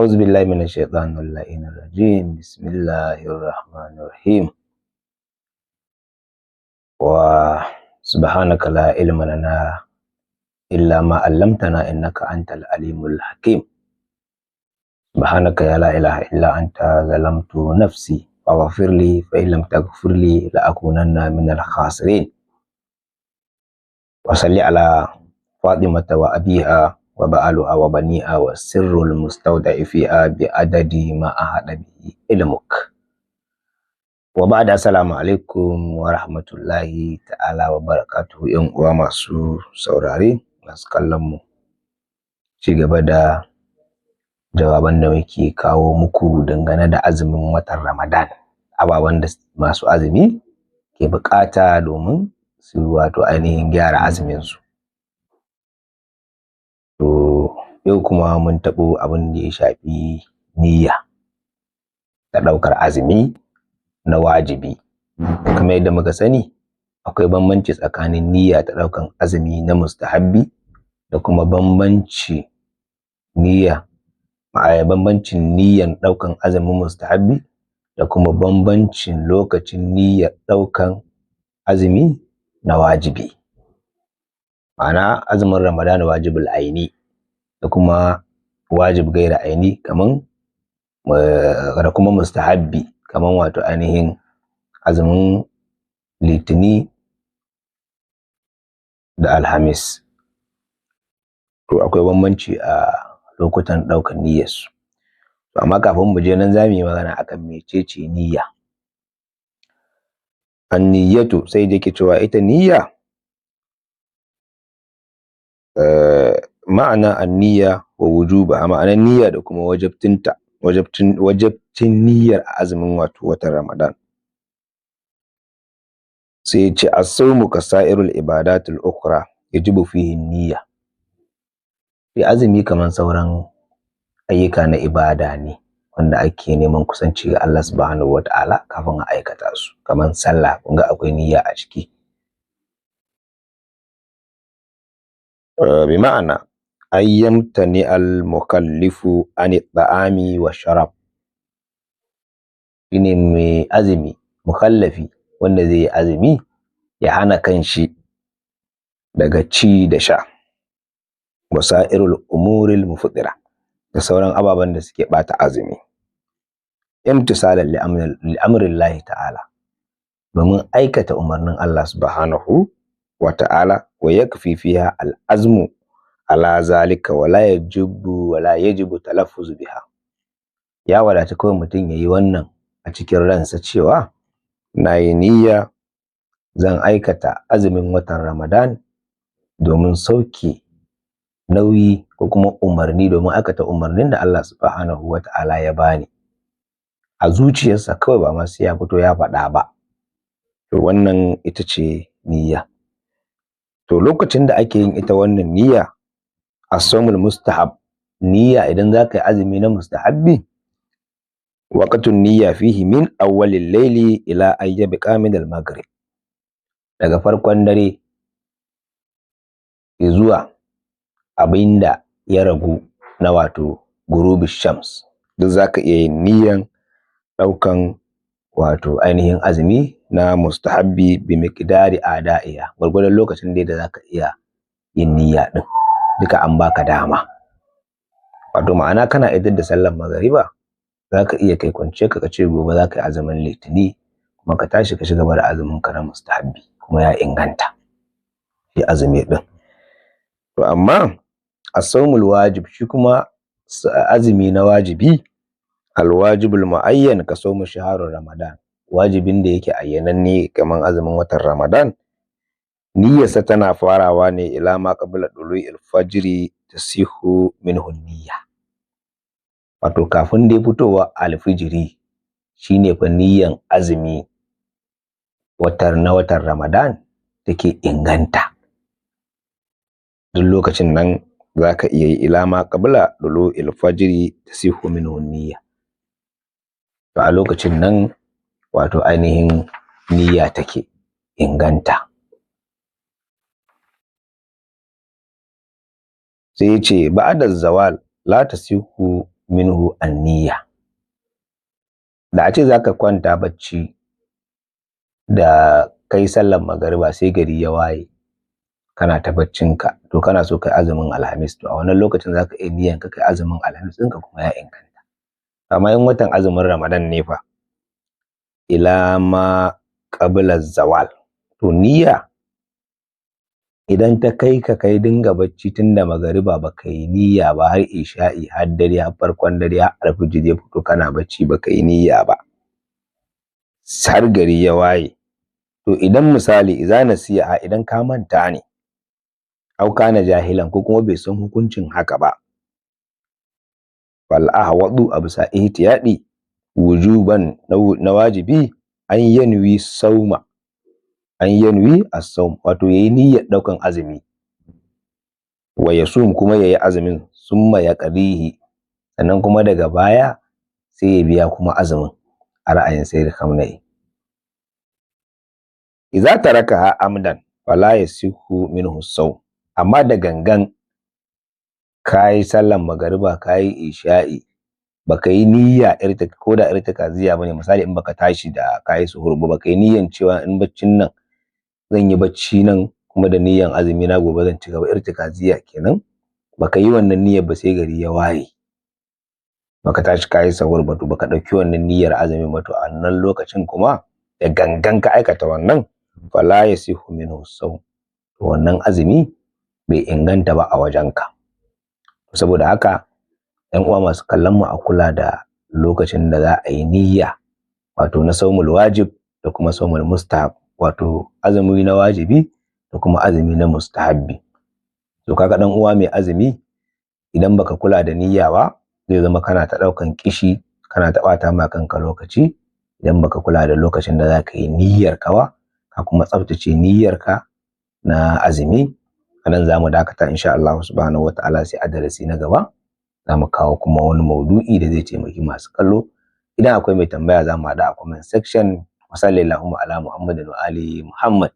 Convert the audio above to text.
أعوذ بالله من الشيطان اللعين الرجيم. بسم الله الرحمن الرحيم. وسبحانك لا علم لنا إلا ما علمتنا إنك أنت العليم الحكيم. سبحانك يا لا إله إلا أنت، ظلمت نفسي فاغفر لي، فإن لم تغفر لي لأكونن من الخاسرين. وصل على فاطمة وأبيها وبعلها وبنيها والسر المستودع فيها بعدد ما أحد به علمك. وبعد، السلام عليكم ورحمة الله تعالى وبركاته. ‘Yan uwa masu saurare, masu kallon mu, ci gaba da jawaban da muke kawo muku dangane da azumin watan Ramadan, ababen da masu azumi ke buƙata domin su wato ainihin gyara azumin su. To yau kuma mun taɓo abin da ya shafi niyya ta ɗaukar azumi na wajibi. Kamar yadda muka sani, akwai bambanci tsakanin niyya ta ɗaukan azumi na mustahabbi da kuma bambanci niyya, bambancin niyyan ɗaukan azumin mustahabbi da kuma bambancin lokacin niyyar ɗaukan azumi na wajibi, ma'ana azumin Ramadan wajibul aini da kuma wajib gaira aini, kaman da kuma mustahabbi, kaman wato ainihin azumin Litini da Alhamis. To akwai bambanci a lokutan ɗaukan niyyarsu. To amma kafin mu je nan, za mu yi magana akan mecece niyya. Anniyatu, sai da yake cewa ita niyya, ma'ana anniyya wa wujuba, ma'anar niyya da kuma wajabtinta, wajabcin niyyar a azumin wato watan Ramadan. Sai ya ce as-sawmu kasa'irul ibadatul ukhra yajibu fihi niyya. Shi azumi kaman sauran ayyuka na ibada ne wanda ake neman kusanci ga Allah subhanahu wa ta'ala kafin a aikata su, kaman sallah, kun ga akwai niyya a ciki. Bi ma'ana ay yamtani al mukallifu an ta'ami wa sharab, shine mai azumi mukallafi wanda zai yi azumi ya hana kanshi daga ci da sha, wasa'irul umuril mufdira, da sauran ababen da suke bata azumi, imtisalan li amrillahi ta'ala, domin aikata umarnin Allah subhanahu wa ta'ala. Wa yakfi fiha al'azmu ala zalika, wala yajibu talaffuz biha. Ya wadata kawai mutum yayi wannan a cikin ransa cewa na yi niyya zan aikata azumin watan Ramadan domin sauke nauyi ko kuma umarni, domin aikata umarnin da Allah subhanahu wa ta'ala ya bani, a zuciyarsa kawai, ba ma sai ya fito ya faɗa ba. To wannan ita ce niyya. To lokacin da ake yin ita wannan niyya, as-sawmul mustahab, niyya idan zaka yi azumi na mustahabbi, waqtun niyya fihi min awwalil layli ila an yabqa min al-maghrib, daga farkon dare zuwa abinda ya ragu na wato gurubi shams, duk zaka iya yin niyyan ɗaukan wato ainihin azumi na mustahabbi, bi miqdari ada'iha, gwargwadon lokacin dai da zaka iya yin niyya din, duka an baka dama. Wato ma'ana kana idar da sallar magariba, zaka iya kai kwance ka ce gobe zaka yi azumin Litini, kuma ka tashi ka shiga da azumin ka na mustahabbi, kuma ya inganta shi azumi din. To amma as-sawmul wajib, shi kuma azumi na wajibi, alwajibul muayyan ka sawmu shahrur Ramadan, wajibin da yake ayyananne kaman azumin watan Ramadan, niyyarsa tana farawa ne ila ma qabla dulu'il fajri tasihu minhu niyya. Wato kafin dai fitowa alfijiri shine fa niyyan azumi na watan Ramadan take inganta. Duk lokacin nan zaka iya yi, ila ma qabla dulu'il fajri tasihu minhu niyya. To a lokacin nan wato ainihin niyya take inganta. Sai ya ce ba'da zawal la tasihu minhu an-niyya. Da a ce zaka kwanta bacci da kai sallar magariba sai gari ya waye kana ta baccinka, to kana so kai azumin Alhamis, to a wannan lokacin zaka iya niyyan ka kai azumin Alhamis ɗinka kuma ya inganta. Amma in watan azumin Ramadan ne fa, ila ma qabla zawal, to niyya idan ta kai ka kai dinga bacci tun da magariba baka yi niyya ba har isha'i, har dare, har farkon dare, har alfijir ya fito kana bacci baka yi niyya ba har gari ya waye, to idan misali idza nasiya, idan ka manta ne, au kana jahilan, ko kuma bai san hukuncin haka ba, fal ahwadu, a bisa ihtiyadi, wujuban na wajibi, an yanwi sauma, an yanwi as-sawm, wato yayi niyyar daukan azumi, wa yasum, kuma yayi azumin, summa yaqdihi, sannan kuma daga baya sai ya biya kuma azumin, a ra'ayin Sayyid Khamenei. Idza tarakaha amdan fala yasihu minhu as-sawm. Amma da gangan kayi sallan magariba, kayi isha'i, baka yi niyya ko da irtikaziya bane, misali in baka tashi da kayi suhur ba, baka yi niyyan cewa in baccin nan zan yi bacci nan kuma da niyyan azumi na gobe zan ci gaba, irtikaziya kenan, baka yi wannan niyyar ba sai gari ya waye, baka tashi kayi sahur ba, to baka dauki wannan niyyar azumin ba, to a wannan lokacin kuma da gangan ka aikata wannan, fala yasihu minhu sawm, to wannan azumi bai inganta ba a wajenka. Saboda haka ‘yan uwa masu kallon mu, a kula da lokacin da za a yi niyya, wato na saumul wajib da kuma saumul mustahab, wato azumi na wajibi da kuma azumi na mustahabbi. To kaga dan uwa mai azumi, idan baka kula da niyya ba, zai zama kana ta daukan kishi, kana ta bata ma kanka lokaci idan baka kula da lokacin da zaka yi niyyar ka ba, ka kuma tsaftace niyyar ka na azumi. Anan zamu dakata insha Allah subhanahu wataala, sai a darasi na gaba zamu kawo kuma wani maudu'i da zai taimaki masu kallo. Idan akwai mai tambaya, zamu haɗu a comment section. Wa sallallahu ala Muhammadin wa ali Muhammad.